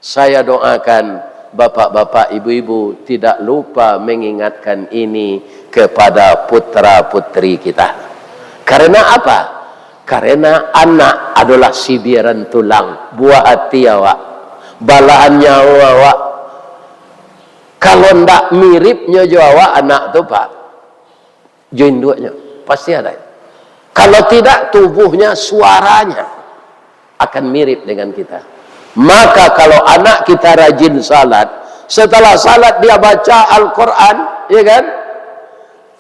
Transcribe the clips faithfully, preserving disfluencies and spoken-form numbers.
Saya doakan bapak-bapak, ibu-ibu tidak lupa mengingatkan ini kepada putra-putri kita. Karena apa? Karena anak adalah sibiran tulang, buah hati awak, balahan nyawa awak. Kalau ndak miripnyo jo awak anak tu, Pak, jo induaknyo, pasti ada. Kalau tidak, tubuhnya, suaranya akan mirip dengan kita. Maka kalau anak kita rajin salat, setelah salat dia baca Al-Quran, ya kan?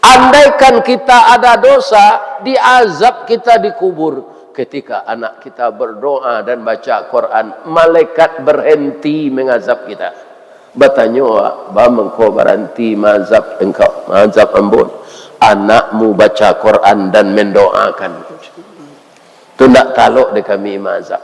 Andaikan kita ada dosa, diazab kita di kubur. Ketika anak kita berdoa dan baca Quran, malaikat berhenti mengazab kita. Batanyo, "Ba mangko baranti maazab engkau, maazab ambo?" "Anakmu baca Quran dan mendoakan. Tu ndak talok dek kami maazab."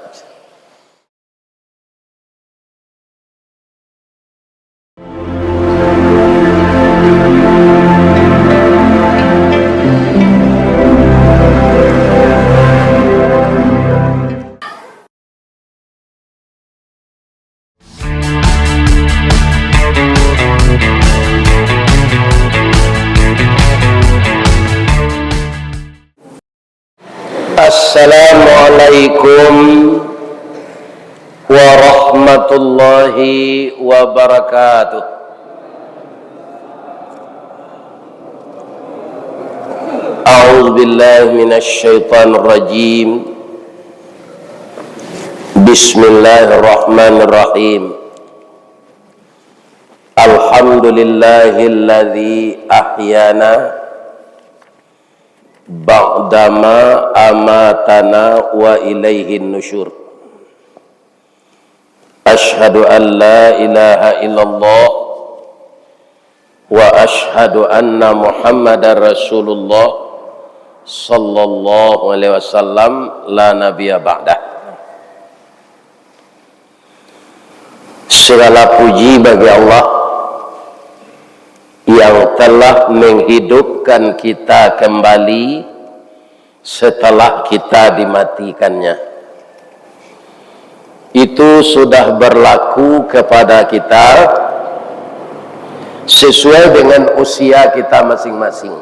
Assalamualaikum warahmatullahi wabarakatuh. A'udzubillahi minasyaitonirrajim. Bismillahirrahmanirrahim. Alhamdulillahilladzi ahyana ba'dama amatana wa ilaihin nusyur. Asyhadu an la ilaha illallah wa asyhadu anna Muhammadar Rasulullah sallallahu alaihi wasallam, la nabiyya ba'dah. Segala puji bagi Allah yang telah menghidupkan kita kembali setelah kita dimatikannya. Itu sudah berlaku kepada kita sesuai dengan usia kita masing-masing.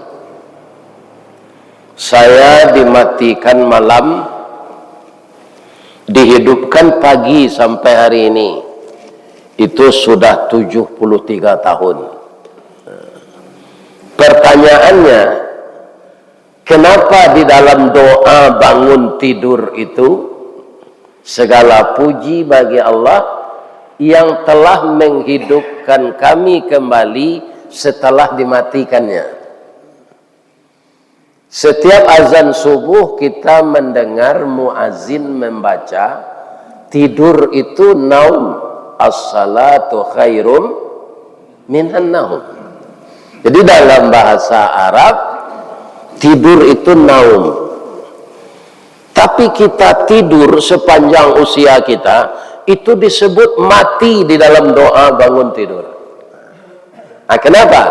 Saya dimatikan malam, dihidupkan pagi sampai hari ini, itu sudah tujuh puluh tiga tahun. Pertanyaannya, kenapa di dalam doa bangun tidur itu, segala puji bagi Allah yang telah menghidupkan kami kembali setelah dimatikannya? Setiap azan subuh, kita mendengar muazin membaca, "Tidur itu naum, as-salatu khairum minan naum." Jadi, dalam bahasa Arab, tidur itu naum. Tapi kita tidur sepanjang usia kita, itu disebut mati di dalam doa bangun tidur. Ah, kenapa?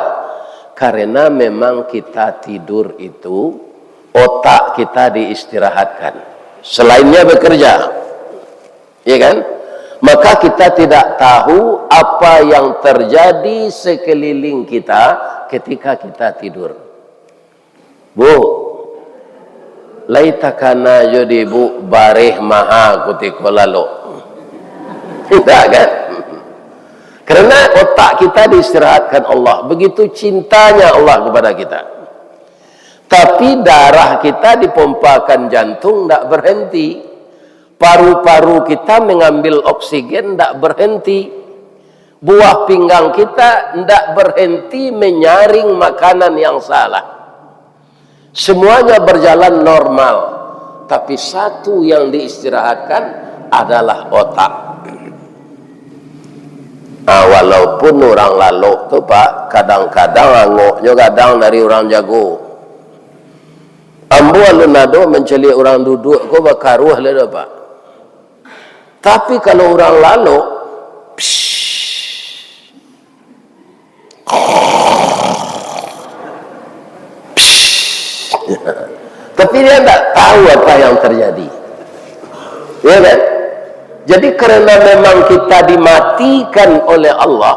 Karena memang kita tidur itu, otak kita diistirahatkan. Selainnya bekerja. Ya kan? Maka kita tidak tahu apa yang terjadi sekeliling kita ketika kita tidur. Bu, lai takana jo di bu bareh maha kutiko lalok. Tidak kan? Karena otak kita diistirahatkan Allah. Begitu cintanya Allah kepada kita. Tapi darah kita dipompakan jantung ndak berhenti. Paru-paru kita mengambil oksigen ndak berhenti. Buah pinggang kita ndak berhenti menyaring makanan yang salah. Semuanya berjalan normal, tapi satu yang diistirahatkan adalah otak. Ah, walaupun urang lalok tu, Pak, kadang-kadang angoknyo gadang dari urang jago. Ambo alun ado mancaliak urang duduak ko bakaruah lai doh, Pak. Tapi kalau urang lalok, psh, psh, tapi dia tak tahu apa yang terjadi. Ya kan? Jadi, karena memang kita dimatikan oleh Allah,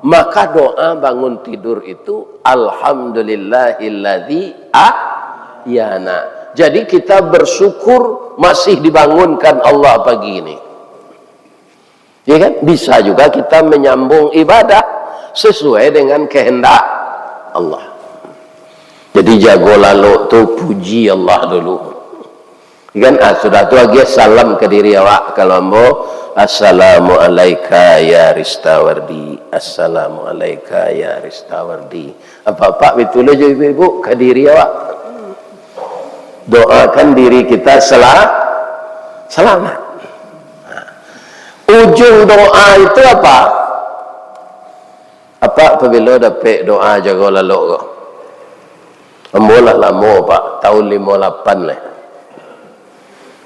maka doa bangun tidur itu, "Alhamdulillahilladzi ahyana." Jadi, kita bersyukur masih dibangunkan Allah pagi ini. Ya kan? Bisa juga kita menyambung ibadah sesuai dengan kehendak Allah. Jadi, jago lalok tu puji Allah dulu. Kan, ah, sudah tu agiah salam ka diri awak. Kalau ambo, "Assalamualaika ya Ristawardi, assalamualaika ya Ristawardi." Apak-apak baitulah jo ibu-ibu ka diri awak. Doakan diri kita sela-, selamat. Ujung doa itu apa? Apak pabilo dapek doa jago lalok ko? Ambo lah lamo, Pak, tahun limo lapan lai.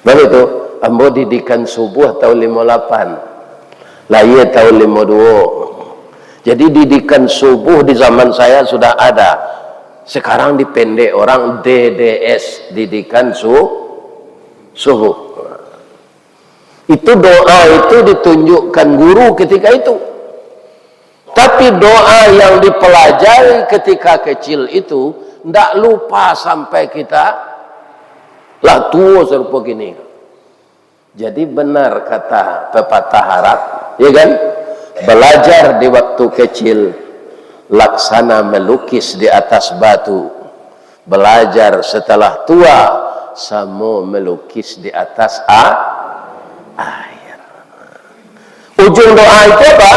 Baru tu, ambo didikan subuh tahun limo lapan. Lahia tahun limo duo. Jadi, didikan subuh di zaman saya sudah ada. Sekarang dipendek orang D D S, didikan su-, subuh. Itu doa itu ditunjukkan guru ketika itu. Tapi doa yang dipelajari ketika kecil itu ndak lupa sampai kita lah tuo sarupo kini. Jadi, benar kata pepatah Arab, ya kan? Belajar di waktu kecil laksana melukis di atas batu. Belajar setelah tua, samo melukis di atas a-, air. Ujung doa itu apa?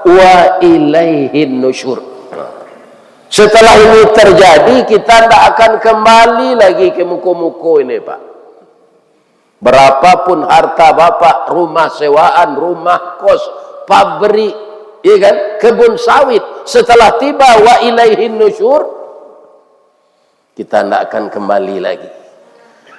"Wa ilaihin nusyur." Setelah ini terjadi, kita ndak akan kembali lagi ke muko-muko ini, Pak. Berapapun harta bapak, rumah sewaan, rumah kos, pabrik, ya kan, kebun sawit, setelah tiba wa ilaihin nusyur, kita ndak akan kembali lagi.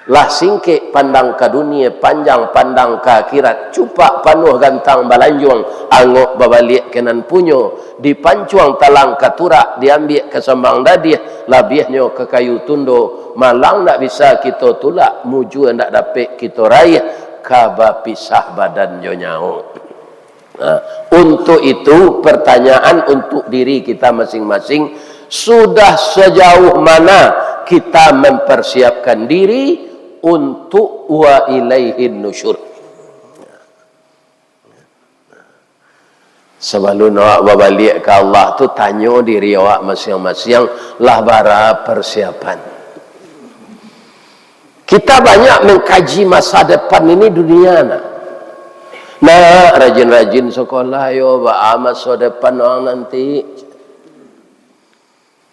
Lah singkek pandang ka dunia, panjang pandang ka akhirat, cupak panuah gantang balanjuang, angok babaliak ka nan punyo, dipancuang talang ka turak, diambiak ka sambang dadiah, labiahnyo ka kayu tundo, malang ndak bisa kito tulak, mujua ndak dapek kito raih, ka bapisah badan jo nyawa. Nah, untuk itu, pertanyaan untuk diri kita masing-masing, sudah sejauh mana kita mempersiapkan diri untuk wa ilaihin nusyur? Sabalun awak babaliak ka Allah tu, tanyo diri awak masiang-masiang, lah bara persiapan? Kita banyak mengkaji masa depan ini dunia, nah. Nak, rajin-rajin sekolah, yo, baa maso depan urang nanti.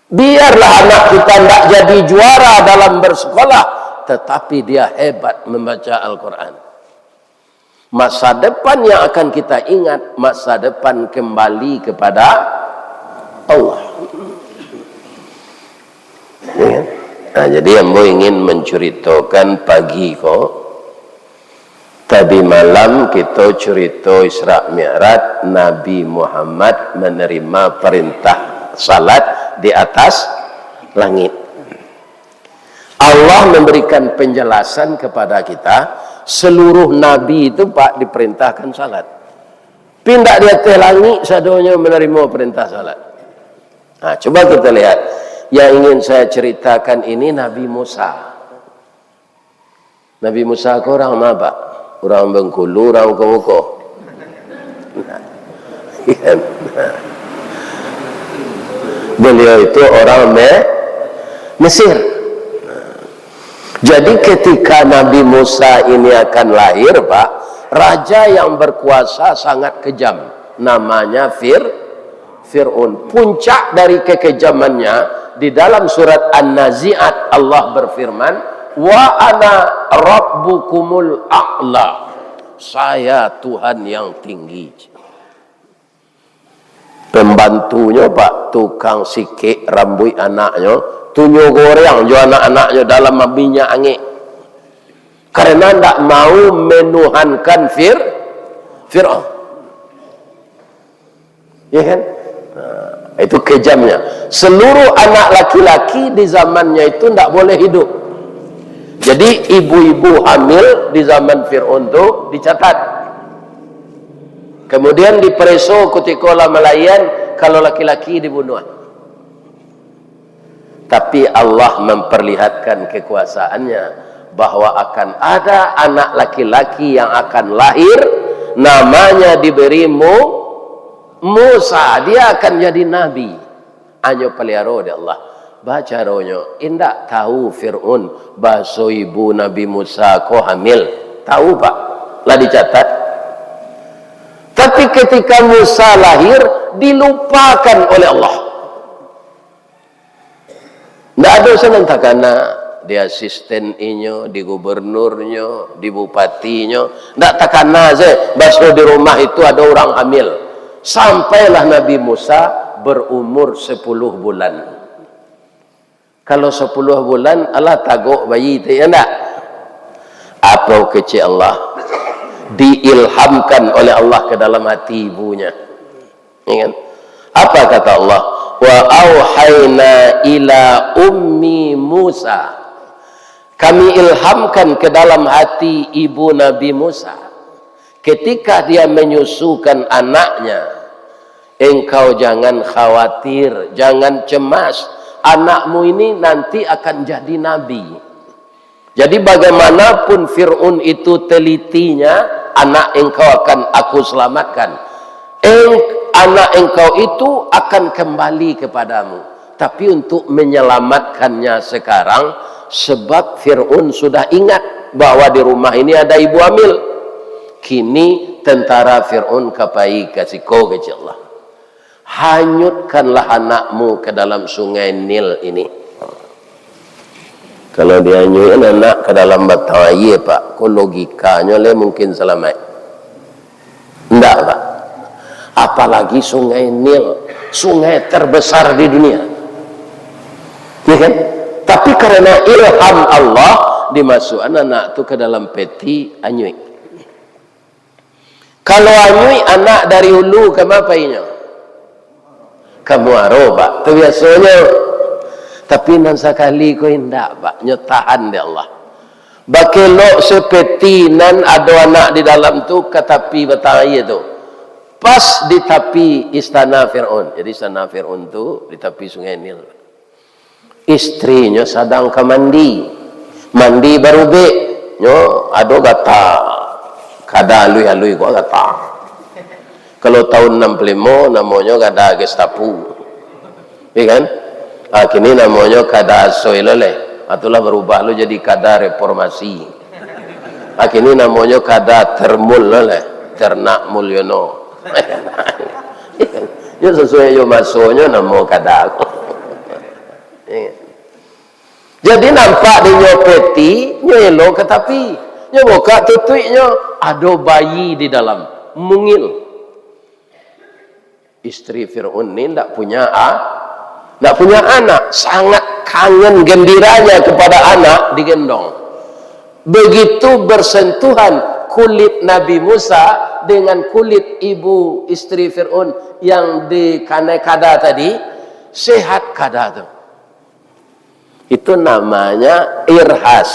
Biarlah anak kita ndak jadi juara dalam bersekolah, tetapi dia hebat membaca Al-Quran. Masa depan yang akan kita ingat, masa depan kembali kepada Allah. Ya kan? Nah, jadi ambo ingin mencuritokan pagi ko, tadi malam kito curito Isra Mi'raj, Nabi Muhammad menerima perintah salat di atas langit. Allah memberikan penjelasan kepada kita, seluruh nabi itu, Pak, diperintahkan salat. Pindah di ateh langik, sadonyo menerima perintah salat. Nah, coba kita lihat. Yang ingin saya ceritakan ini Nabi Musa. Nabi Musa ko urang ma, Pak? Urang Bengkulu, urang muko-muko. Beliau itu orang Me-, Mesir. Jadi, ketika Nabi Musa ini akan lahir, Pak, raja yang berkuasa sangat kejam, namanya Fir-, Fir'aun. Puncak dari kekejamannya, di dalam surat An-Nazi'at, Allah berfirman, "Wa ana rabbukumul a'la." Saya Tuhan yang tinggi. Pembantunyo, Pak, tukang sikek rambuik anaknyo, tu nyo goreang jo anak-anaknyo dalam minyak angek. Karena ndak mau menuhankan Fir-, Fir'aun. Ya kan? Nah, itu kejamnya. Seluruh anak laki-laki di zamannya itu ndak boleh hidup. Jadi, ibu-ibu hamil di zaman Fir'aun tu dicatat. Kemudian dipereso kutiko lah malaian, kalau laki-laki dibunuah. Tapi Allah memperlihatkan kekuasaan-Nya, bahwa akan ada anak laki-laki yang akan lahir, namanya diberi Mu-, Musa, dia akan jadi nabi. Anyo paliaro dek Allah. Bacaronyo, indak tahu Fir'aun, baso ibu Nabi Musa ko hamil. Tahu, Pak? Lah dicatat. Tapi ketika Musa lahir, dilupakan oleh Allah. Ndak ado se nan takana, di asisten inyo, di gubernurnyo, di bupatinyo. Ndak takana se, baso di rumah itu ado urang hamil. Sampailah Nabi Musa berumur sepuluh bulan. Kalau sepuluh bulan, alah tagok bayi tu, ya ndak? Apo kecek Allah? Diilhamkan oleh Allah ke dalam hati ibunya. Ya kan? Apa kata Allah? "Wa auhayna ila ummi Musa." Kami ilhamkan ke dalam hati ibu Nabi Musa. Ketika dia menyusukan anaknya, "Engkau jangan khawatir, jangan cemas. Anakmu ini nanti akan jadi nabi." Jadi, bagaimanapun Fir'aun itu telitinya, anak engkau akan Aku selamatkan. Eng-, anak engkau itu akan kembali kepadamu. Tapi untuk menyelamatkannya sekarang, sebab Fir'aun sudah ingat bahwa di rumah ini ada ibu hamil. Kini tentara Fir'aun ka pai ka siko, kecek Allah. Hanyutkanlah anakmu ke dalam sungai Nil ini. Kalau dianyuikan anak ke dalam batang aia, Pak, ko logikanyo lai mungkin salamaik? Ndak, Pak. Apalagi sungai Nil, sungai terbesar di dunia. Ya kan? Tapi karena ilham Allah, dimasukkan anak tu ke dalam peti, anyuik. Kalau anyuik, anak dari hulu ka ma painyo? Ka muaro, Pak. Tu biasonyo. Tapi nan sakali ko indak, Pak. Nyo tahan dek Allah. Bakelok se peti nan ado anak di dalam tu ka tapi batang aia tu. Pas di tapi istana Fir'aun. Jadi, istana Fir'aun tu di tapi Sungai Nil. Istrinyo sadang ka mandi. Mandi barubek. Nyo ado gata. Kada aluih-aluih ko gata. Kalau tahun enam puluh limo, namonyo gata Gestapo. Iya kan? Ah, kini namonyo kada Soe lo leh. Ah, itulah barubah lo jadi kada reformasi. Ah, kini namonyo kada Termul lo leh. Ternak Mulyono. Yo, sasuai jo masonyo namo kada. Iya. Jadi, nampak dinyo peti, nyo elok ka tapi. Nyo bukak tutuiknyo, ado bayi di dalam, mungil. Istri Fir'aun ni ndak punya a-, ndak punya anak, sangat kangen gembiranya kepada anak digendong. Begitu bersentuhan kulit Nabi Musa dengan kulit ibu istri Fir'aun yang dikanai kada tadi, sehat kada tu. Itu namanya irhas,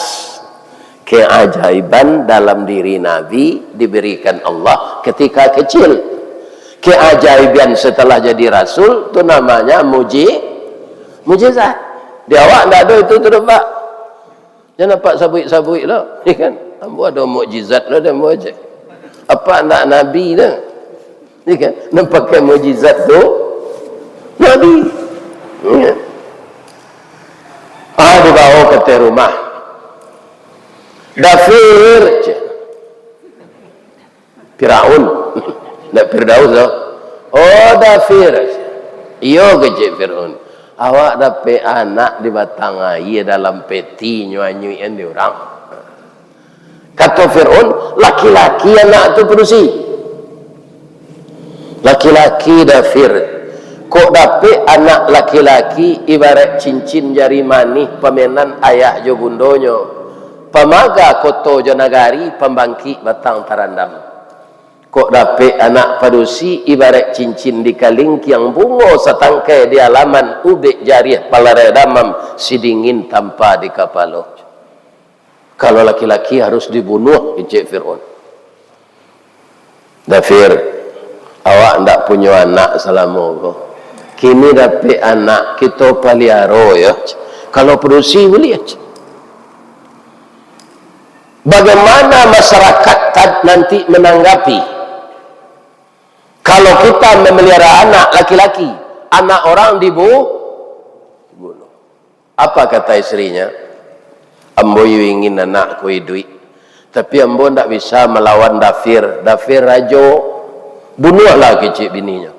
keajaiban dalam diri Nabi diberikan Allah ketika kecil. Keajaiban setelah jadi rasul tu namanya muji-, mujizat. Di awak ndak ado itu tu, Pak. Jan nampak sabuik-sabuik lo, ya kan? Ambo ado mukjizat lo, dah ambo aja. Apak ndak nabi dah. Ya kan? Nan pakai mukjizat tu nabi. Ya. Ah, dibawa ka ateh rumah. "Dafir," cek. Firaun. Ndak Firdaus doh. "Oh, Dafir." "Iyo," kecek Firaun. "Awak dapek anak di batang aia dalam peti, nyo anyuikan di urang." Kato Firaun, "Laki-laki anak tu padusi?" "Laki-laki, Dafir. Kok dapek anak laki-laki ibarat cincin jari manih pamenan ayah jo bundonyo, pamaga koto jo nagari, pambangkik batang tarandam. Kok dapek anak padusi ibarat cincin di kalingkiang, bungo satangkai di alaman, ubek jariah palarai damam, sidingin tampa di kapalo." "Kalau laki-laki harus dibunuh," kecek Firaun. "Dafir, Awak ndak punyo anak salamo ko. Kini dapek anak, kito paliaro yo. Kalau padusi buliah. Bagaimana masyarakat tad-, nanti menanggapi kalau kita memelihara anak laki-laki, anak orang dibu-, dibunuh? Apa kata istrinya? "Ambo iyo ingin anak ko iduik, tapi ambo ndak bisa malawan Dafir. Dafir rajo. Bunuahlah," kecek bininyo.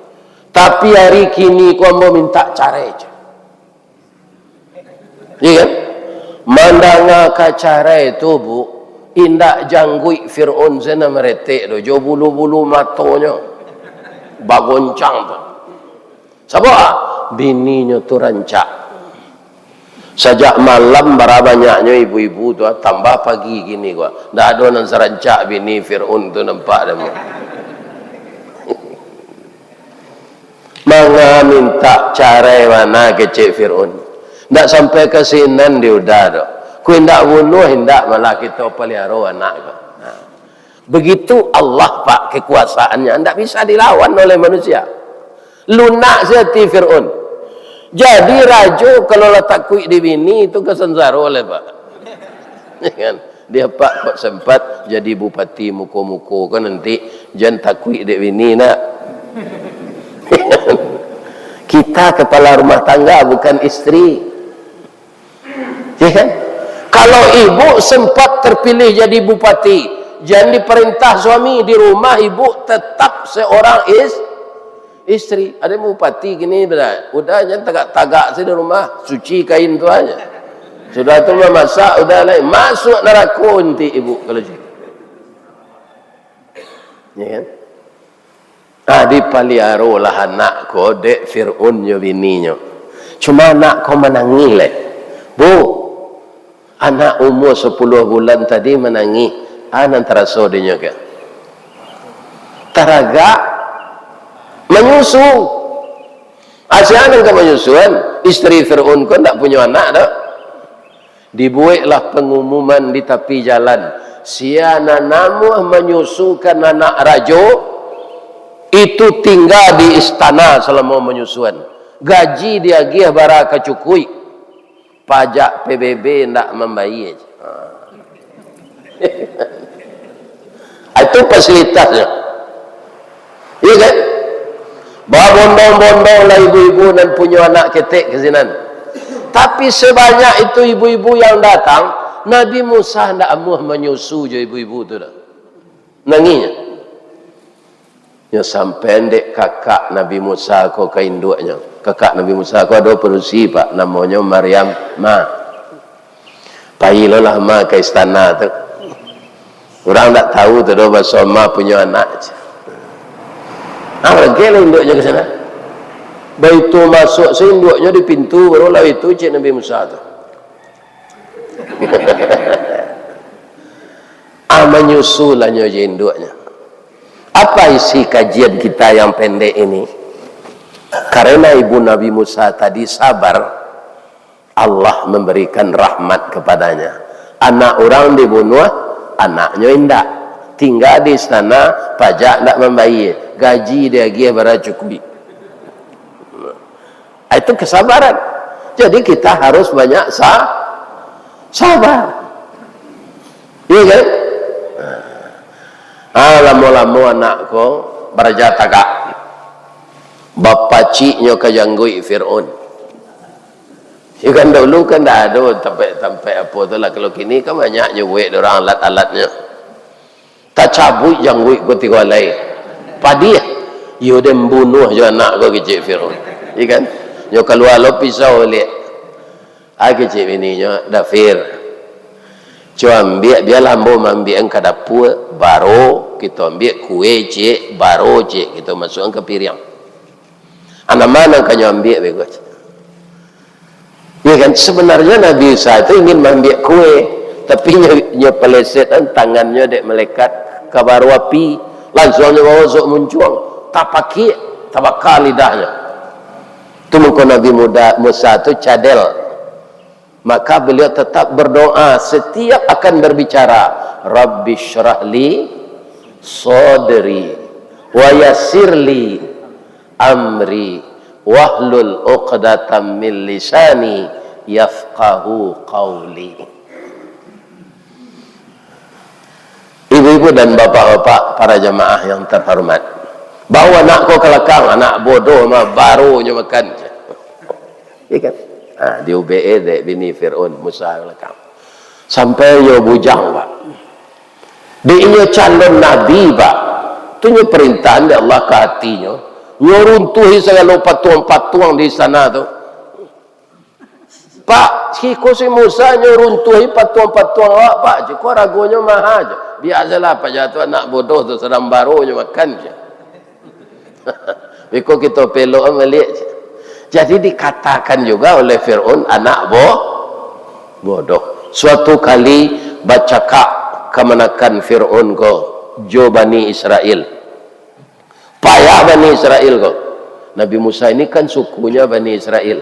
"Tapi ari kini ko ambo mintak carai," cek. Iya kan? Mandanga ka carai tu, Bu, indak jangguik Fir'aun se nan maretek tu, jo bulu-bulu matonyo bagoncang tu. Sabab bininyo tu rancak. Sajak malam bara banyaknyo ibu-ibu tu, ah, tambah pagi kini ko. Ndak ado nan sarancak bini Fir'aun tu nampak dek ambo. Manga mintak carai bana kecek Fir'aun. Ndak sampai ka sinan di uda tu. Ku indak bunuah, indak, malah kito paliaro anak ko. Nah. Begitu Allah, Pak, kekuasaannya, ndak bisa dilawan oleh manusia. Lunak se ati Fir'aun. Jadi, rajo kalau lah takuik di bini, itu ka sansaro lai, Pak. Ya kan? Dia, Pak, kok sempat jadi bupati muko-muko, kan nanti jan takuik dek bini, nak. Kita kepala rumah tangga, bukan istri. Ya kan? Kalau ibu sempat terpilih jadi bupati, jan diperintah suami, di rumah ibu tetap seorang is-, istri. Ado bupati kini, uda, uda jan tagak-tagak se di rumah, suci kain tu aja. Sudah tu mamasak, uda lai. Masuk narako inti ibu kalau suci. Ya kan? Ah, dipaliarolah anak ko dek Fir'aun jo bininyo. Cuma anak ko manangih lai. Bu, anak umur sapuluah bulan tadi manangih. Ah, nan taraso dinyo ka? Taragak, manyusu. Asa nan ka manyusuan, isteri Fir'aun ko ndak punyo anak doh. Dibueklah pangumuman di tapi jalan, sia nan namuah manyusukan anak rajo, itu tingga di istana salamo manyusuan. Gaji diagiah bara ka cukuik, pajak P B B ndak mambayia. Ha. Itu fasilitasnyo. Iya kan? Babondong-bondong lah ibu-ibu nan punyo anak ketek ka sinan. Tapi sabanyak itu ibu-ibu yang datang, Nabi Musa ndak amuah manyusu jo ibu-ibu tu doh. Nangihnyo. Nyo sampai dek kakak Nabi Musa ko ka induaknyo. Kakak Nabi Musa ko ado padusi, Pak, namonyo Maryam. Ma. Pailolah ma ka istana tu. Urang ndak tahu tu doh baso ma punyo anak. Ah, oke lah induaknyo ka sana. Baitu masuk se induaknyo di pintu, barulah itu cek Nabi Musa tu. Ah, manyusulah nyo jo induaknyo. Apa isi kajian kita yang pendek ini? Karena ibu Nabi Musa tadi sabar, Allah memberikan rahmat kepadanya. Anak urang dibunuah, anaknyo indak. Tingga di istana, pajak ndak mambayia, gaji diagiah bara cukuik. Ah, itu kesabaran. Jadi kita harus banyak sa-, sabar. Iya kan? Ah, lamo-lamo anak ko baraja tagak. Bapaciknyo ka jangguik Fir'aun. Ya kan, dulu kan ndak ado tampek-tampek apo tu lah. Kalau kini kan banyak nyo buek dek urang alat-alatnyo. Tacabuik jangguik ko tigo alai. Padiah. Iyo den bunuah jo anak ko, kecek Fir'aun. Iya kan? Nyo kalua lo pisau liak. Ah, kecek bininyo, Dafir. Cubo ambiak, bialah ambo maambiak ka dapua, baro kito ambiak kue ciek, baro ciek kito masuakan ka piriang. Anak ma nan ka nyo ambiak beko? Ya kan, sebenarnya Nabi Isa tu ingin maambiak kue, tapi nyo, nyo peleset kan tangannyo dek malaikat ka baro api, lansuang nyo bawa suak muncuang, tapakiak, tabaka lidahnyo. Tu mangko Nabi Muda, Musa tu cadel. Maka beliau tetap berdoa setiap akan berbicara, "Rabbi syrah li sadri, Wa yassir li amri, wahlul uqdatam min lisani, yafqahu qauli. Ibu-ibu dan bapak-bapak, para jamaah yang terhormat, bawa anak ko ka lakang, anak bodoh mah, baru nyo makan. Iya kan? Ha, diubek-e dek bini Fir'aun, Musa ka lakang. Sampai nyo bujang, Pak. Dek inyo calon nabi, Pak. Tu nyo perintahan dek Allah ka atinyo. Nyo runtuhi sagalo patuang-patuang di istana tu. Pak, siko si Musa nyo runtuhi patuang-patuang awak, Pak. Ciko aragonyo maha je. Biasalah, Pak, jatuah anak bodoh tu, sadang baru nyo makan je. Biko kito pelok baliak je. Jadi dikatakan juga oleh Fir'aun, anak bo-, bodoh. Suatu kali bacakak kamanakan Fir'aun ko jo Bani Israel. Payah Bani Israel ko. Nabi Musa ini kan sukunya Bani Israel.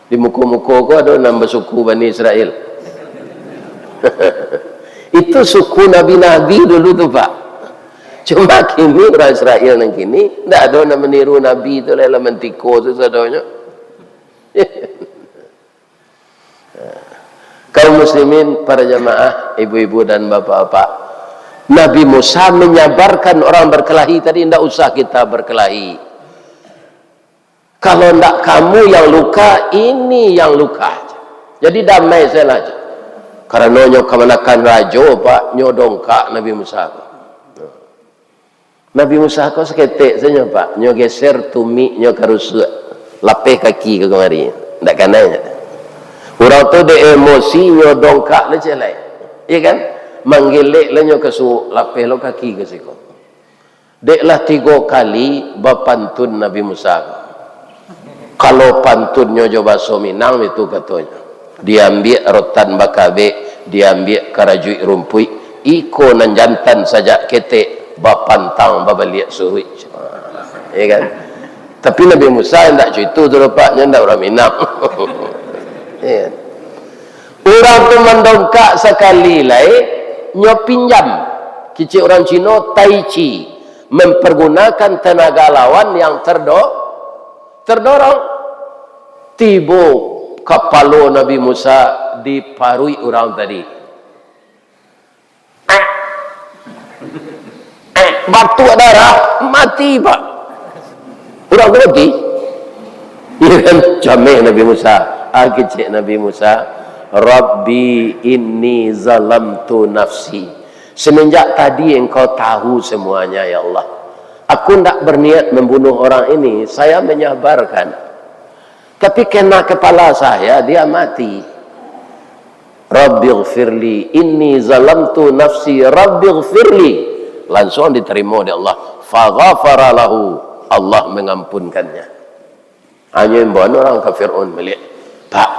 Di muko-muko ko ado nan basuku Bani Israel. Itu suku nabi-nabi dulu tu, Pak. Cuma kini urang Israel nan kini, ndak ado nan maniru nabi tu lai, lah mantiko tu sadonyo. Kaum muslimin, para jamaah, ibu-ibu dan bapak-bapak, Nabi Musa menyabarkan orang berkelahi tadi, ndak usah kita berkelahi. Kalau ndak kamu yang luka, ini yang luka. Jadi damai sajolah. Karano nyo kamanakan rajo, Pak, nyo dongkak Nabi Musa tu. Nabi Musa ko saketek sajo, Pak. Nyo geser tumiknyo ka rusuak. Lapeh kaki ka kamari. Ndak kanai nyo. Urang tu dek emosi nyo dongkak lah ciek lai. Iya kan? Manggelek lah nyo ka suok, lapeh lo kaki ka siko. Dek lah tigo kali bapantun Nabi Musa ko. Kalau pantunnyo jo bahaso Minang, itu katonyo, diambiak rotan bakabek, diambiak karajuik rumpuik, iko nan jantan sajak ketek, bapantang babaliak suruik. Ya kan? Tapi Nabi Musa indak co itu tu, rupanya indak urang Minang. Ya kan? Urang tu mandongkak sakali lai, nyo pinjam. Kecek urang Cino, tai chi, mempergunakan tenaga lawan yang terdo-, terdorong. Tibo kapalo Nabi Musa di paruik urang tadi. Batuak darah, mati, Pak. Urang tu mati. Iya kan? Cameh Nabi Musa. Ah, kecek Nabi Musa, "Rabbi inni zalamtu nafsi." Semenjak tadi Engkau tahu semuanya, ya Allah. Aku ndak berniat membunuh orang ini, saya menyabarkan. Tapi kena kepala saya, dia mati. "Rabbighfirli, inni zalamtu nafsi, Rabbighfirli." Langsung diterima oleh Allah. Faghafara lahu, Allah mengampunkannya. Hanyo imbauan urang ka Fir'aun baliak. Pak,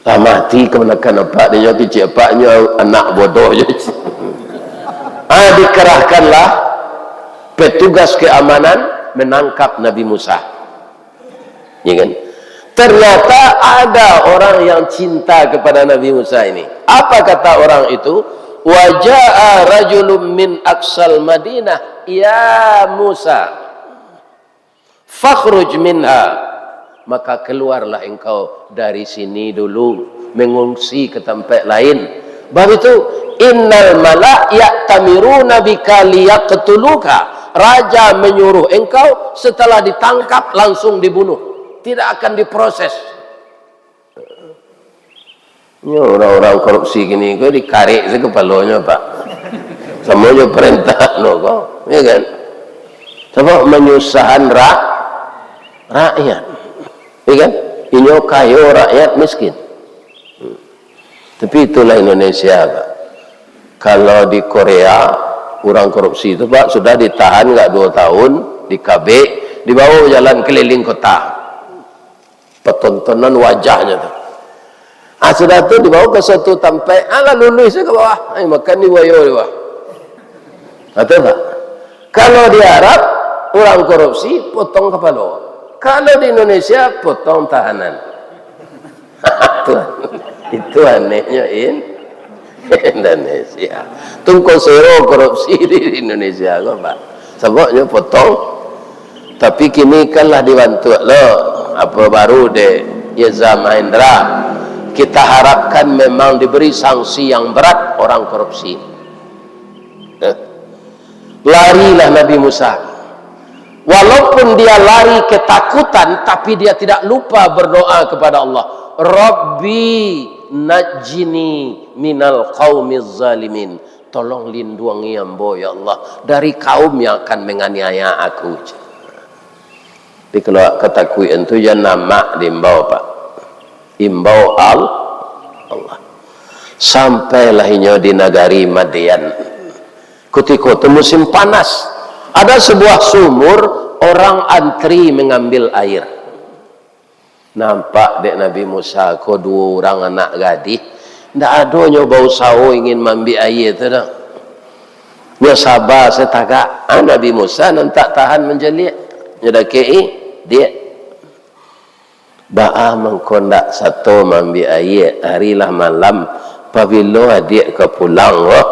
lah mati kamanakan apak, dinyo kicik apaknyo anak bodoh je. Ah, dikerahkanlah petugas keamanan menangkap Nabi Musa. Ya kan? Ternyata ada orang yang cinta kepada Nabi Musa ini. Apa kata orang itu? "Wa jaa rajulun min aqsal Madinah, ya Musa, fakhruj minha." Maka keluarlah engkau dari sini dulu, mengungsi ke tempat lain. Bab itu, "Innal mala ya'tamiruna bika liyaqtuluka." Raja menyuruh engkau, setelah ditangkap, langsung dibunuh. Tidak akan diproses. Nyo, urang-urang korupsi kini ko dikarek se kepalonyo, Pak. Samo jo perintah no ko, ya kan? Sabab manyusahan ra-, rakyat. Ya kan? Inyo kayo, rakyat miskin. Hmm. Tapi itulah Indonesia, Pak. Kalau di Korea, urang korupsi tu, Pak, sudah ditahan agak duo tahun, dikabek, dibawa jalan keliling kota. Patontonan wajahnyo tu. Ah, sudah tu dibawa ka suatu tampaik, ah, lah luluih sajo ka bawah. Ai, makan di buayo di bawah. Betul tak? Kalau di Arab, urang korupsi, potong kapalo. Kalau di Indonesia, potong tahanan. Itu, itu anehnyo in-, Indonesia. Tungkol sero korupsi di Indonesia ko, Pak. Sababnyo potong. Tapi kini kan lah dibantuak lo, apo baru dek Yeza Mahendra. Kita harapkan memang diberi sanksi yang berat orang korupsi. Eh. Larilah Nabi Musa. Walaupun dia lari ketakutan, tapi dia tidak lupa berdoa kepada Allah. "Rabbi najjini minal qaumiz zalimin." Tolong lindungi ambo, ya Allah, dari kaum yang akan menganiaya aku. Tapi kalau katakutan tu, jan namak diimbau, Pak. Imbau Al-, Allah. Sampailah inyo di nagari Madian. Kutiko tu musim panas. Ada sebuah sumur, orang antri mengambil air. Nampak dek Nabi Musa ko duo urang anak gadih, ndak ado nyo bausaho ingin maambiak aia tu doh. Nyo saba satagak. Ah, Nabi Musa nan tak tahan mancaliak. Nyo dakek-i, "Diak, baa mangko ndak sato maambiak aia, ari lah malam, pabilo adiak ka pulang ko?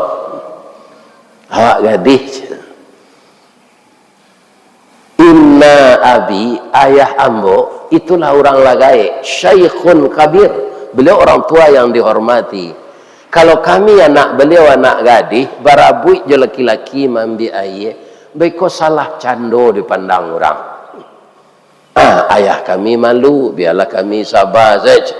Awak gadih." "Inna abi, ayah ambo, itulah urang lah gaek, syaikhun kabir, beliau orang tua yang dihormati. Kalau kami anak beliau anak gadih, barabuik jo laki-laki maambiak aia, beko salah cando dipandang urang. Ah, ayah kami malu, biarlah kami saba saja."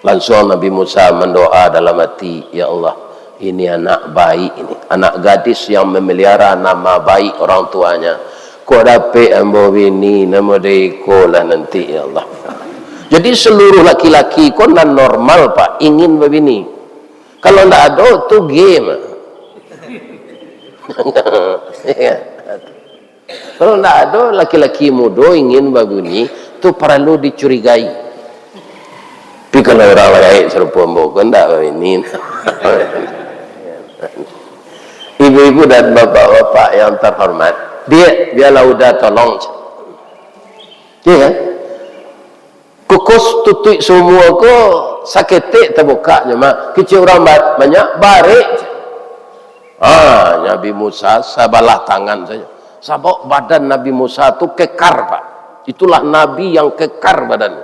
Lansuang Nabi Musa mandoa dalam ati, "Ya Allah, ini anak baik ini, anak gadis yang memelihara nama baik orang tuanya. Kok dapek ambo bini, namo dek iko lah nanti, ya Allah." Jadi seluruh laki-laki ko nan normal, Pak, ingin babini. Kalau ndak ado, tu game. Ya. Kalau ndak ado laki-laki mudo ingin babini, tu paralu dicurigai. Tapi kalau urang lain sarupo ambo ko ndak babini. Ibu-ibu dan bapak-bapak yang terhormat, "Diak, biarlah Uda tolong." Iya kan? Kukus tutuik sumua ko saketek tabukaknyo mah. Kecek urang ba-, banyak, barek. Ah, Nabi Musa sabalah tangan sajo. Sabab badan Nabi Musa tu kekar, Pak. Itulah nabi yang kekar badan.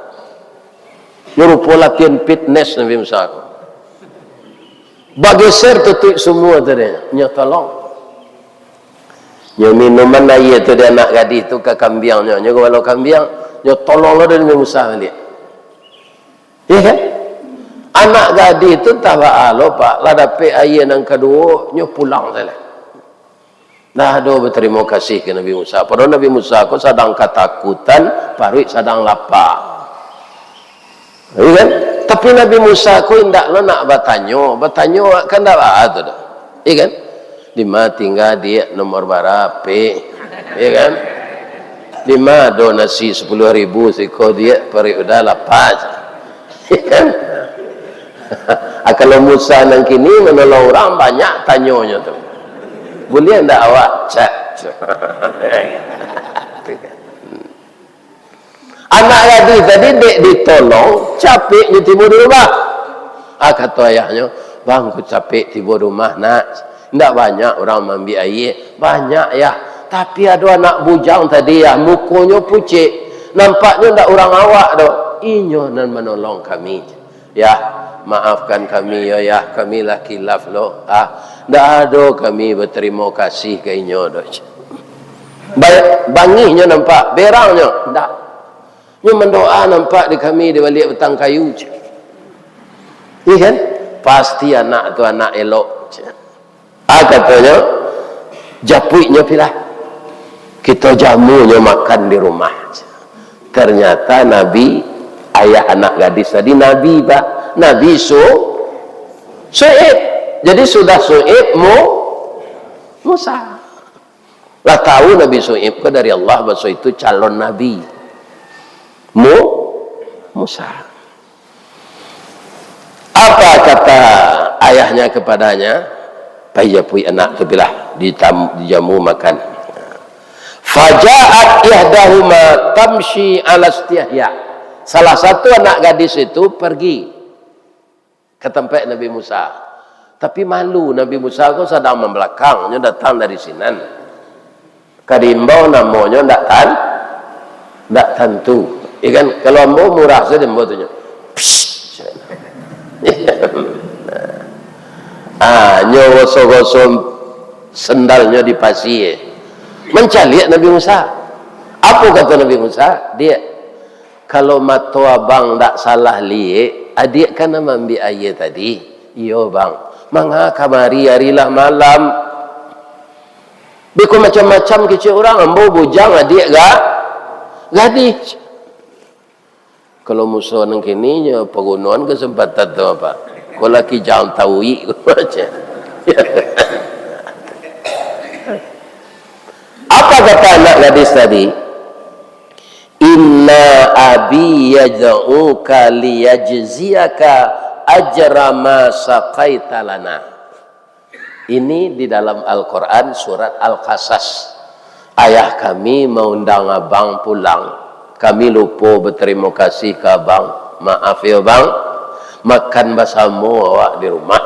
Nyo rupo latihan fitness Nabi Musa ko. Bageser tutuik sumua tu dek nyo, tolong. Nyo minuman aia tu dek anak gadih tu ka kambiangnyo. Nyo galo kambiang, nyo tolong lo dari Nabi Musa baliak. Iya kan? Anak gadih tu entah baa lo, Pak, lah dapek aia nan kaduo, nyo pulang sajo. Ndak ado batarimo kasih ka Nabi Musa. Padahal Nabi Musa ko sadang katakutan, paruik sadang lapa. Iya kan? Tapi Nabi Musa ko indak lo nak batanyo. Batanyo kan ndak baa tu doh. Iya kan? "Dima tingga, Diak, nomor bara HP?" Iya kan? "Dima ado nasi sapuluah ribu siko, Diak, paruik Uda lapa?" Iya kan? Ah, kalau Musa nan kini manolong urang, banyak tanyonyo tu. "Buliah ndak awak cat?" Anak gadih tadi dek ditolong, capek nyo tibo di rumah. Ah, kato ayahnyo, "Bang, ku capek tibo di rumah, Nak. Ndak banyak urang maambiak aia." "Banyak, Yah. Tapi ado anak bujang tadi, Yah, mukonyo pucek. Nampaknyo ndak urang awak doh. Inyo nan manolong kami." "Yah, maafkan kami yo, Yah, kami lah kilaf lo. Ah, ndak ado kami batarimo kasih ka inyo doh." Ba-, bangihnyo nampak, berangnyo ndak. Nyo mandoa nampak di kami di baliak batang kayu. Iya kan? Pasti anak tu anak elok. Ah, katonyo, japuiknyo pilah. Kito jamunyo makan di rumah. Ternyata Nabi, ayah anak gadis tadi Nabi, Pak. Nabi Su-, Su'aib. Jadi sudah Su'aib, Mu-, Musa. Lah tahu Nabi Su'aib ko dari Allah, baso itu calon Nabi. Mu-, Musa. Apa kata ayahnya kepadanya? "Pai japuik anak tu pilah, ditam-, dijamu makan." Faja'at ihdahuma tamshi ala istihya. Salah satu anak gadis itu pergi ka tampek Nabi Musa. Tapi malu, Nabi Musa ko sadang mambalakang, nyo datang dari sinan. Tarimbau namonyo ndak tan-, ndak tantu. Ya kan? Kalau ambo murah sajo ambo tu nyo. Psst. Ah, nyo gosok-gosok sendalnyo di pasie. Mancaliak Nabi Musa. Apo kato Nabi Musa? Diak, kalau mato abang ndak salah liek, adiak kan nan maambiak aia tadi? Iyo, Bang. Manga kamari ari lah malam? Beko macam-macam kecek urang, ambo bujang, adiak ga-, gadih. Kalau Musa nan kini nyo pagunoan kesempatan tu, apa? Ko lah kijang tauik ko macam. Apa kata anak gadis tadi? "Inna abi yad'uka liyajziyaka ajra ma saqaita lana." Ini di dalam Al-Quran, surat Al-Qasas. "Ayah kami maundang abang pulang. Kami lupo batarimo kasih ka abang. Maaf yo, Bang. Makan basamo awak di rumah."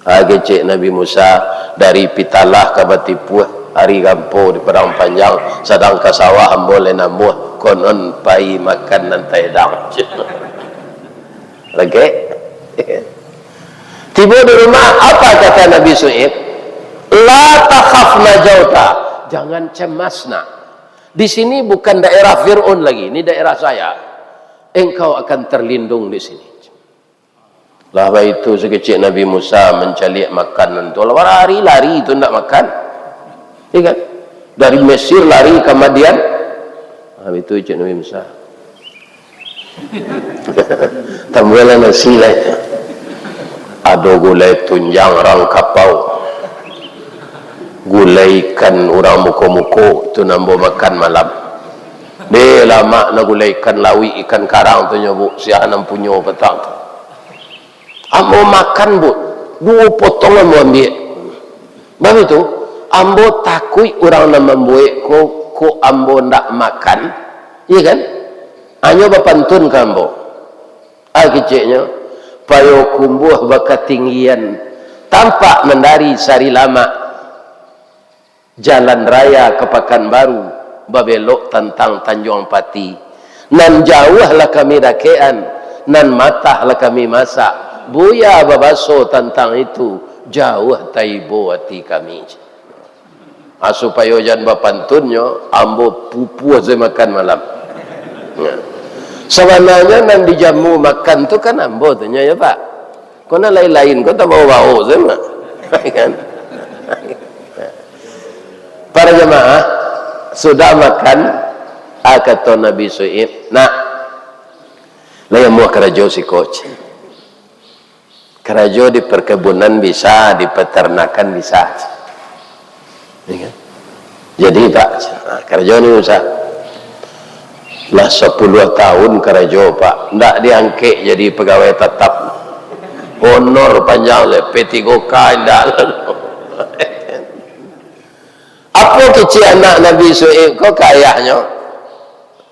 Ah, kecek Nabi Musa, "Dari Pitalah ka Batipuah, ari gampo di Padang Panjang, sadang ka sawah ambo lai namuah, konon pai makan nan taedang." Lagi. Tibo di rumah, apa kata Nabi Su'aib? "La takhaf najauta." Jangan cemas, nak. Di sini bukan daerah Fir'aun lagi, ini daerah saya. Engkau akan terlindung di sini. Lah baitu sakecek Nabi Musa mancaliak makanan tu. Lah barari lari tu ndak makan. Iya kan? Dari Mesir lari ka Madian. Nah, itu cek Nabi Musa. Tambualah nasi lah. Ado gulai tunjang rang kapau. Gulai ikan urang muko-muko tu nan ambo makan malam. Deh, lamak na gulai ikan lawik, ikan karang tu nyo, Bu. Sia nan punyo patang tu. Ambo makan, Bu. Duo potong ambo ambiak. Bab itu, ambo takuik urang nan mambuek ko, ko ambo ndak makan, iya kan? Hanyo bapantun ka ambo. Ah, keceknyo, Payokumbuah bakatinggian, tampak mandari sari lamak. Jalan raya ka Pakanbaru, babelok tantang Tanjuang Pati. Nan jauah lah kami dakekan, nan matah lah kami masak. Buya babaso tantang itu, jauah taibo ati kami. Ah, supayo jan bapantunnyo, ambo pupuah sajo makan malam. Nah. Sabananyo nan dijamu makan tu kan ambo tu nyo, ya, Pak? Ko nan lain-lain ko tabao-bao sajo, Mak. Kan? Para jamaah, sudah makan, ah, kato Nabi Su'aib, "Nak, lai amuah karajo siko, cek. Karajo di perkebunan bisa, di peternakan bisa, cek." Ya kan? Jadi, Pak, ah, karajo ni usah. Lah sapuluah tahun karajo, Pak. Ndak diangkek jadi pegawai tatap. Honor panjang se, P tiga K indak. Apo kecek anak Nabi Su'aib ko ka ayahnyo?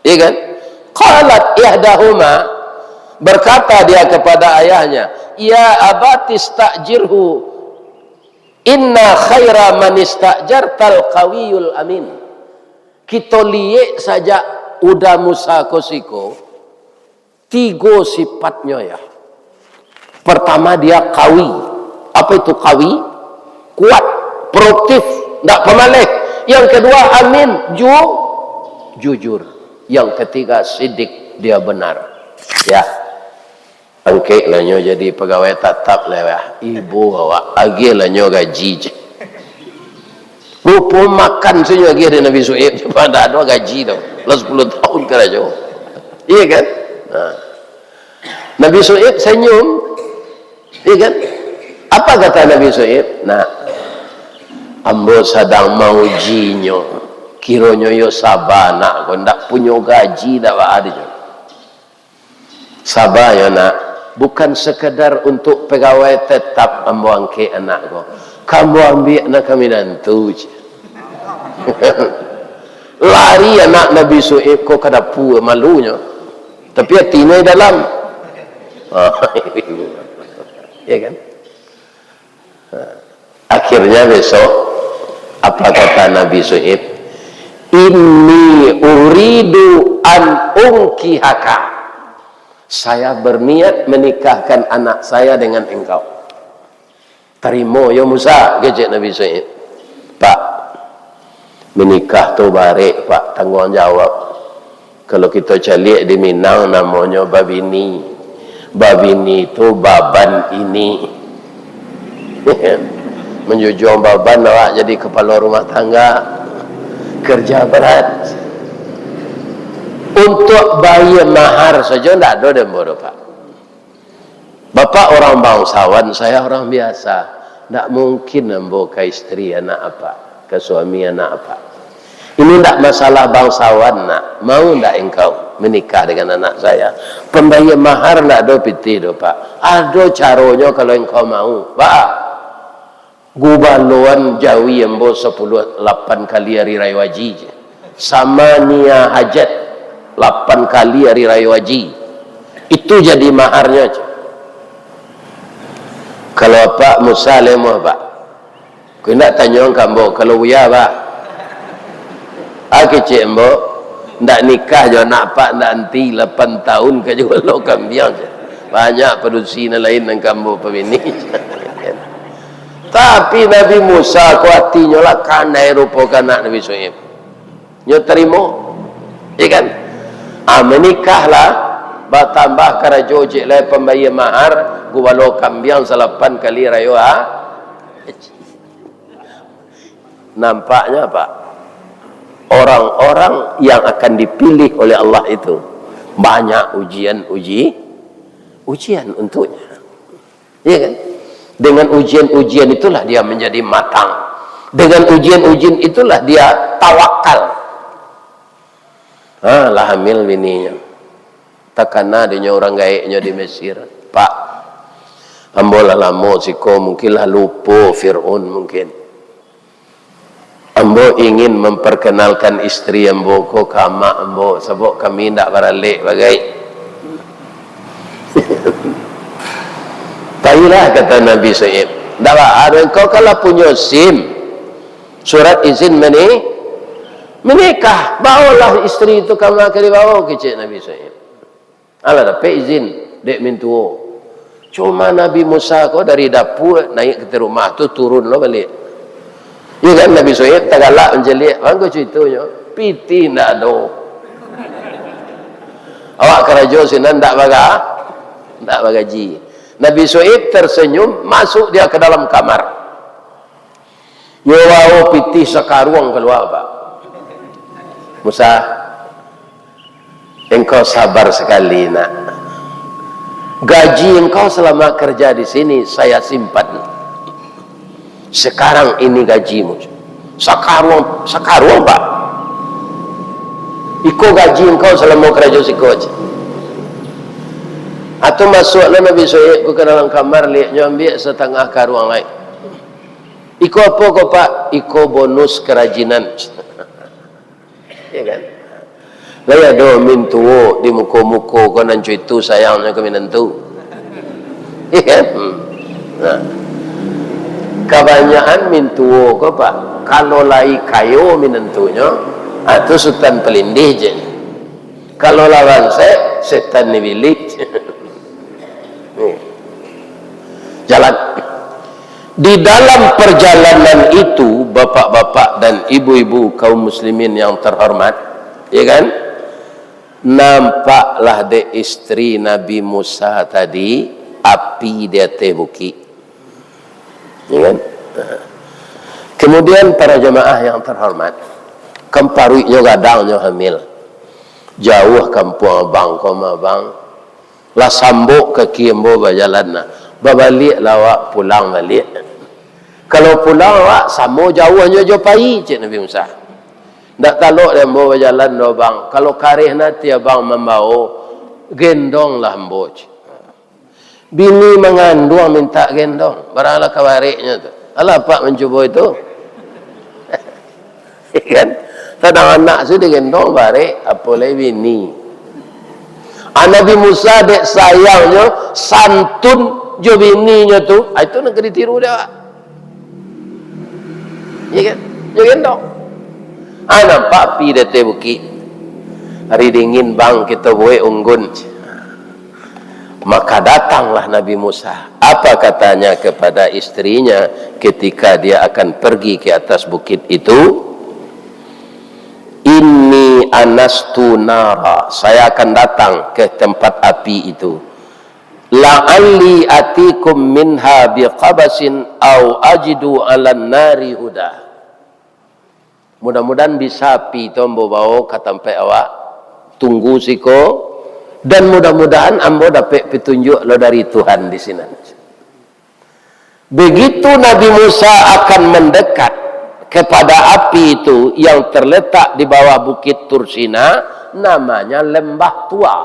Iya kan? Qalat ihdahuma, berkata dia kepada ayahnya, "Ya abati sta'jirhu, inna khaira man ista'jartal qawiyul amin." Kito liek sajak Uda Musa ko siko, tigo sifatnyo, ya. Pertama, dia qawi. Apa itu qawi? Kuat, produktif, ndak pamaleh. Yang kedua, amin, ju-, jujur. Yang ketiga, sidik, dia benar. Ya. Angkek lah nyo jadi pegawai tatap lah, wah. Ibo awak, agiah lah nyo gaji, cek. Rupo makan sajo agiah dari Nabi Su'aib, ndak ado gaji tu. Lah sapuluah tahun karajo. Iya kan? Nah. Nabi Su'aib senyum. Iya kan? Apa kata Nabi Su'aib? "Nak, ambo sadang maujinyo. Kironyo yo saba, nak ko, ndak punyo gaji, ndak baa doh." Saba yo, Nak, bukan sekedar untuk pegawai tetap ambo angkek anak ko. Ka ambo ambiak nak ka minantu, cek. Lari anak Nabi Su'aib ko ka dapua, malunyo. Tapi atinyo di dalam. Ya kan? Akhirnya besok, Apa kata Nabi Syu'aib? "Inni uridu an unkihaka." "Saya berniat menikahkan anak saya dengan engkau." "Tarimo yo Musa," kecek Nabi Syu'aib. "Pak, menikah tu barek, Pak, tangguang jawab. Kalau kito caliak di Minang, namonyo babini. Babini tu baban ini." Manjujuang baban awak jadi kapalo rumah tangga. Kerja berat. Untuak bayia mahar sajo ndak ado dek ambo doh, Pak. Bapak orang bangsawan, saya orang biasa. Ndak mungkin ambo ka isteri anak apak, ka suami anak apak. Ini ndak masalah bangsawan, nak. Mau ndak engkau menikah dengan anak saya? Pambayia mahar ndak ado pitih doh, Pak. Ado caronyo kalau engkau mau, Pak. Gubaloan jawi ambo sapuluah lapan kali ari rayo haji je. Samania hajat lapan kali ari rayo haji. Itu jadi maharnyo je. Kalau Apak Musa lemoh, Pak. Ko indak tanyo ka ambo, kalau Buya, Pak. Ah, kecek ambo, ndak nikah jo anak Apak, ndak anti, lapan tahun ka juo lo kambiang je. Banyak padusi nan lain nan ka ambo pabini. Tapi Nabi Musa ko atinyo lah kanai rupo ka anak Nabi Syu'aib. Nyo tarimo, ya kan? Ah, manikahlah, batambah karajo cek lai pambayia mahar, gubalo kambiang salapan kali rayo, ah. Nampaknya apa? Orang-orang yang akan dipilih oleh Allah itu banyak ujian, uji, ujian untuknya. Ya kan? Dengan ujian-ujian itulah dia menjadi matang. Dengan ujian-ujian itulah dia tawakal. Ha, lah hamil bininyo. Takana dinyo urang gaeknyo di Mesir. Pak, ambo lah lamo siko, mungkin lah lupo Fir'aun mungkin. Ambo ingin memperkenalkan isteri ambo ko ka amak ambo, sabab kami indak baralek bagai. Pailah, kata Nabi Syu'aib. Ndak baa doh, engkau kan lah punyo SIM, surat izin mani-, menikah. Baolah isteri tu ka ma ka dibao, kecek Nabi Syu'aib. Alah dapek izin dek mintuo. Cuma Nabi Musa ko dari dapua naiak ka ateh rumah tu, turun lo baliak. Iyo kan, Nabi Syu'aib tagalak mancaliak, mangko caritonyo, pitih ndak ado. Awak karajo sinan ndak baga-, ndak bagaji. Nabi Syu'aib tersenyum, masuk dia ke dalam kamar. Nyo bao pitih sakaruang kalua, Pak. Musa, engkau sabar sakali, nak. Gaji engkau salamo kerja di sini, saya simpan. Sekarang ini gajimu. Sakaruang, sakaruang, Pak. Iko gaji engkau salamo karajo siko, cek. Atau masuaklah Nabi Syu'aib ko ka dalam kamar, liak nyo ambiak satangah karuang lai. Iko apo ko, Pak? Iko bonus karajinan. Ya kan? Lai ado mintuo di muko-muko ko nan co itu sayangnyo ka minantu. Ya kan? Hmm. Nah. Kabanyakan mintuo ko, Pak, kalau lai kayo minantunyo, ah, tu Sutan Palindih je. Kalau lah bansaik, setan di bilik. Nih. Jalan. Di dalam perjalanan itu, bapak-bapak dan ibu-ibu kaum muslimin yang terhormat, ya kan? Nampaklah dek isteri Nabi Musa tadi api di ateh bukik. Ya kan? Kemudian para jamaah yang terhormat, kan paruiknyo gadang nyo hamil. Jauah kampuang abang ko ma abang. Lah sambok kaki ambo bajalan nah. Babaliaklah awak pulang baliak. Kalau pulang awak, samo jauahnyo jo pai, cek Nabi Musa. Ndak talok dek ambo bajalan doh, Bang. Kalau kareh ati abang mambao, gendonglah ambo, cek. Bini manganduang mintak gendong, baranglah kabareknyo tu. Alah, Pak mancubo itu. Kan? Sadang anak sudah digendong barek, apo lai bini. Ah, Nabi Musa dek sayangnyo, santun jo bininyo tu, ah, itu nan ka ditiru dek awak. Ya kan? Gendong. Ah, nampak api di ateh bukik. Hari dingin, bang, kito buek unggun. Maka datanglah Nabi Musa. Apa katanya kepada istrinya ketika dia akan pergi ke atas bukit itu? "Inni anastu nara, saya akan datang ke tempat api itu. La'alli atikum minha biqabasin au ajidu 'alan nari huda." Mudah-mudahan bisa api tu ambo bawa ka tampek awak. Tunggu siko, dan mudah-mudahan ambo dapek petunjuk lo dari Tuhan di sinan. Begitu Nabi Musa akan mendekat kepada api itu yang terletak di bawah Bukit Tursina, namanya Lembah Tua.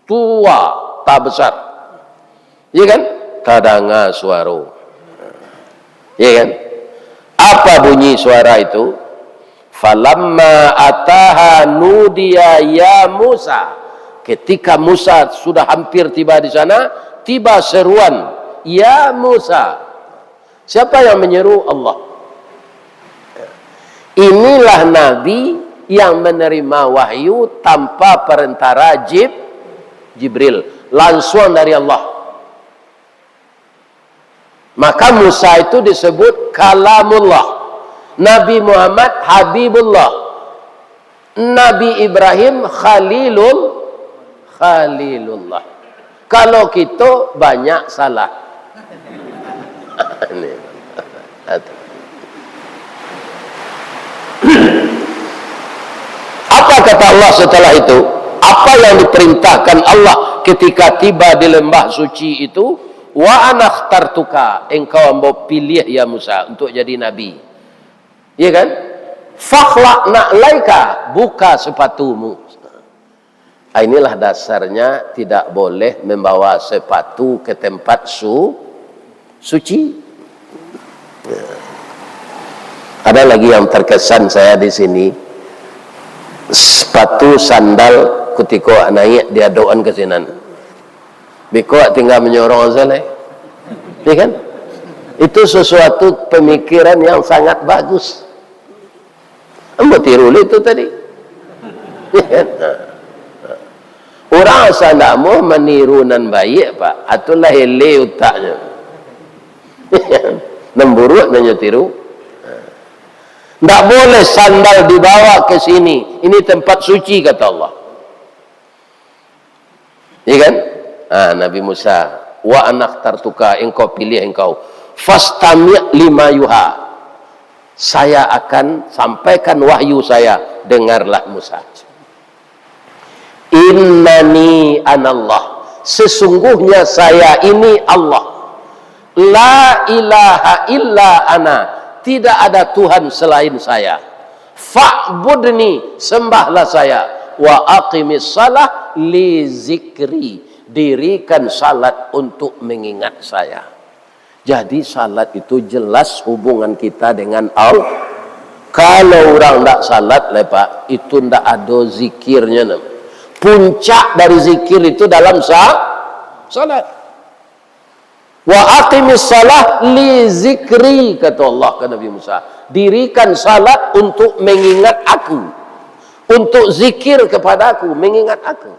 Tua, tak besar. Iya kan? Tadanga suaro. Iya kan? Apa bunyi suara itu? "Falamma ataha nudiya ya Musa." Ketika Musa sudah hampir tiba di sana, tiba seruan, "Ya Musa." Siapa yang menyeru? Allah. Inilah Nabi yang menerima wahyu tanpa perantara Jib-, Jibril, langsung dari Allah. Maka Musa itu disebut Kalamullah, Nabi Muhammad Habibullah, Nabi Ibrahim Khalilul-, Khalilullah. Kalau kito banyak salah. Ini. Apa kata Allah setelah itu? Apa yang diperintahkan Allah ketika tiba di lembah suci itu? "Wa anakhtartuka, engkau ambo pilih, ya Musa, untuk jadi nabi." Iya kan? "Fakhla'na alaika, buka sepatumu." Ah, inilah dasarnya tidak boleh membawa sepatu ke tempat su-, suci. Ya. Ada lagi yang terkesan saya di sini. Sepatu, sandal, kutiko naik diadokan ke sinan. Beko tinggal menyorong saja. Iya kan? Itu sesuatu pemikiran yang sangat bagus. Ambo tiru lah itu tadi. Urang asa ndak amuah maniru nan baiak, Pak. Atulah eleh utaknyo. Nan buruak nan nyo tiru. Ndak boleh sandal dibawa ke sini. Ini tempat suci, kata Allah. Iya kan? Ah, Nabi Musa, "Wa anakhtartuka, engkau pilih engkau. Fastami' lima yuha. Saya akan sampaikan wahyu saya, dengarlah Musa. Innani anallah, sesungguhnya saya ini Allah. La ilaha illa ana, tidak ada Tuhan selain saya. Fa'budni, sembahlah saya. Wa aqimis salah li zikri, dirikan salat untuk mengingat saya." Jadi, salat itu jelas hubungan kita dengan Allah. Kalau urang ndak salat, lai, Pak, itu ndak ado zikirnyo, nah. Puncak dari zikir itu dalam sa-, salat. "Wa aqimis salah li zikri," kata Allah ka Nabi Musa. "Dirikan salat untuk mengingat Aku, untuk zikir kepada Aku, mengingat Aku."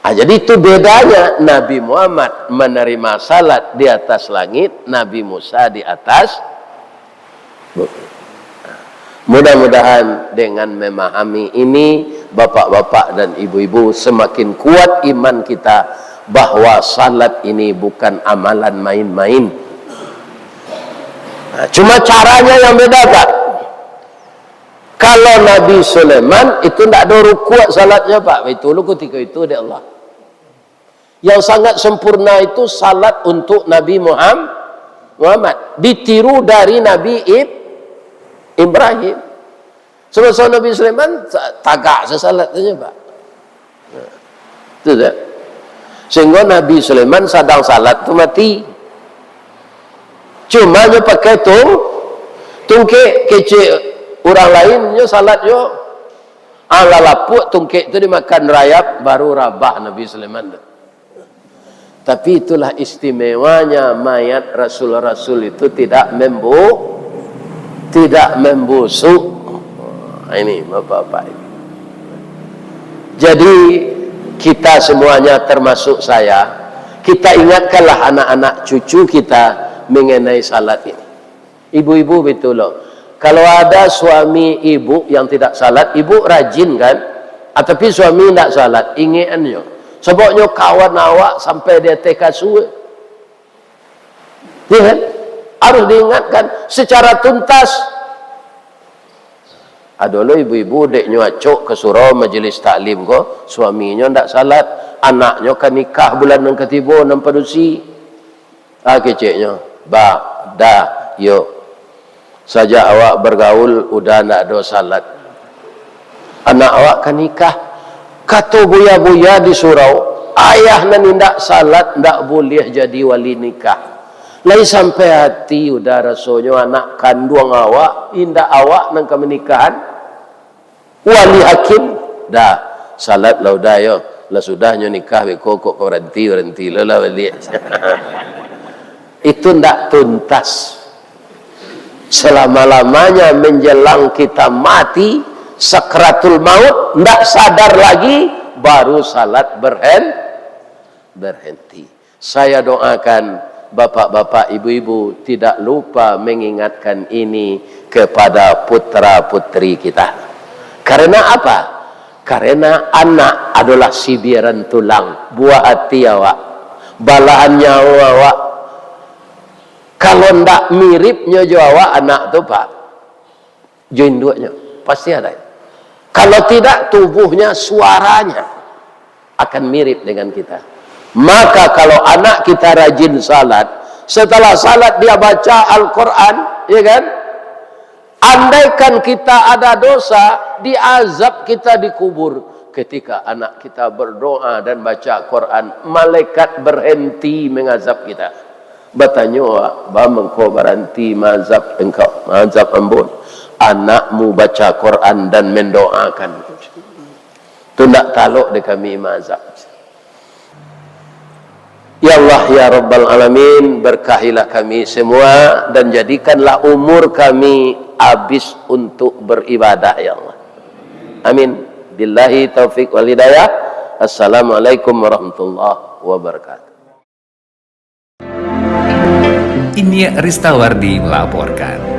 Ah, jadi itu bedanya Nabi Muhammad menerima salat di atas langit, Nabi Musa di atas bukit. Mudah-mudahan dengan memahami ini, bapak-bapak dan ibu-ibu, semakin kuat iman kita bahwa salat ini bukan amalan main-main. Nah, cuma caranya yang beda, Pak. Kalau Nabi Sulaiman itu ndak ado rukuk salatnya, Pak. Itu lu ketika itu dek Allah. Yang sangat sempurna itu salat untuk Nabi Muham-, Muhammad. Ditiru dari Nabi Ib-, Ibrahim. Sebab Nabi Sulaiman sa-, tagak sasalat saja, Pak. Nah, itu dah. Sehingga Nabi Sulaiman sadang salat tu mati. Cuma nyo pakai tung-, tungkek kecek urang lain, nyo salat nyo. Alah lapuak tungkek tu dimakan rayap, baru rabah Nabi Sulaiman tu. Tapi itulah istimewanya mayat rasul-rasul itu tidak membu-, Tidak membusuk. Ini, Bapak-bapak, ini. Jadi, kita semuanya, termasuk saya, kita ingatkanlah anak-anak cucu kita mengenai salat ini. Ibu-ibu, betul loh. Kalau ada suami ibu yang tidak salat, ibu rajin, kan? Ah, tapi suami tidak salat, ingekan nyo. Sababnyo kawan awak sampai di ateh kasua. Ya kan? Harus diingatkan secara tuntas. Ado lo ibu-ibu, dek nyo acok ka surau majelis taklim ko, suaminyo ndak salat, anaknyo ka nikah bulan nan katibo, nan padusi. Ah, keceknyo, "Bah, dah, yo. Sajak awak bergaul, udah ndak ado salat. Anak awak ka nikah." Kato buya-buya di surau, "Ayah nan indak salat ndak buliah jadi wali nikah. Lai sampai ati udah rasonyo anak kanduang awak, indak awak nan ka manikahan. Wali hakim, dah, salat lah udah yo. Lah sudah nyo nikah beko kok baranti, baranti lo lah baliak." Itu ndak tuntas. Selama-lamanya menjelang kita mati, sakratul maut, ndak sadar lagi, baru salat berhen-, berhenti. Saya doakan bapak-bapak, ibu-ibu tidak lupa mengingatkan ini kepada putra-putri kita. Karena apa? Karena anak adalah sibiran tulang, buah hati awak, balahan nyawa awak. Kalau ndak miripnyo jo awak anak tu, Pak, jo induaknyo, pasti ada. Kalau tidak, tubuhnya, suaranya akan mirip dengan kita. Maka kalau anak kita rajin salat, setelah salat dia baca Al-Quran, ya kan? Andaikan kita ada dosa, diazab kita di kubur. Ketika anak kita berdoa dan baca Quran, malaikat berhenti mengazab kita. Batanyo, "Ba mangko baranti maazab engkau, maazab ambo?" "Anakmu baca Quran dan mendoakan." Tu ndak talok dek kami maazab. Ya Allah, ya Rabbal Alamin, berkahilah kami semua dan jadikanlah umur kami habis untuk beribadah, ya Allah. Amin. Billahi taufik wal hidayah. Assalamualaikum warahmatullahi wabarakatuh. Inyiak Ristawardi melaporkan.